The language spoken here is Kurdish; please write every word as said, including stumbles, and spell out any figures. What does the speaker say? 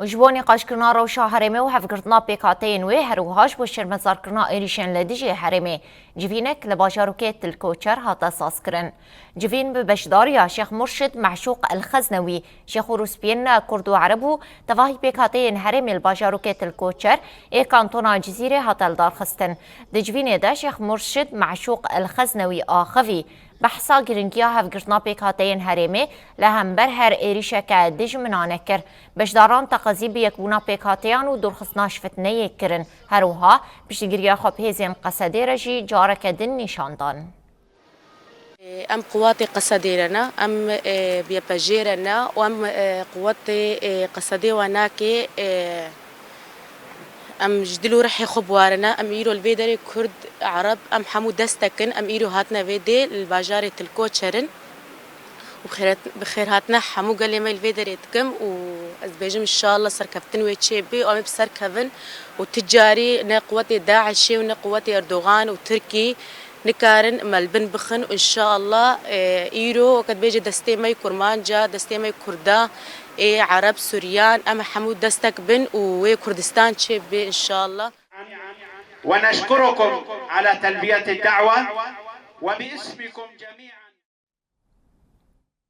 Û ji bo nîqaşkirina rewşa herêmê û hevgirtina pêkhateyên wê, her wiha ji bo şermezarkirina êrîşên li dijî herêmê, civînek li bajarokê Til Koçer hate sazkirin. Civîn bi beşdariya Şêx Murşid Meşûq El Xeznewî, Şêx û Rûspiyên Kurd û Ereb û tevahî pêkhateyên herêmê li bajarokê Til Koçer ê kantona Cizîrê hate lidarxistin. Di civînê de Şêx Murşid Meşûq El Xeznewî axivî, behsa giringiya hevgirtina pêkhateyên herêmê li hember her êrîşeke dijminane kir. Beşdaran teqezî bi yekbûna pêkhateyan û dûrxistina ji fitneyê kirin. Her wiha piştgiriya xwe bi hêzên Qesedê re jî careke din nîşan dan. Em quwatê Qesedê re ne, em, e, bi Y P G re ne û em, e, quwatê, e, Qesedê we nake, e, em ji dil û rihê xwe bi we re ne. Em îro li vê derê Kurd, Ereb, em hemû destek in. Em îro hatine vê dê li bajarê Til Koçer in. Û bi xêret-, bi xêr hatine hemû gelê me li vê derê dikim û ez dibêjim, înşallah serkeftin wê çê bê û em ê bi ser kevin û ti carî ne quwetê DAIŞê û ne quwetê Erdogan û Tirkî nikarin me li bin bixin û înşallah, e, îro weke dibêje destê me yê Kurmanca, destê me yê Kurda, ê Ereb, Suryan, em hemû destek bin û wê Kurdistan çê bê înşallah. ونشكركم على تلبية الدعوة وباسمكم جميعا.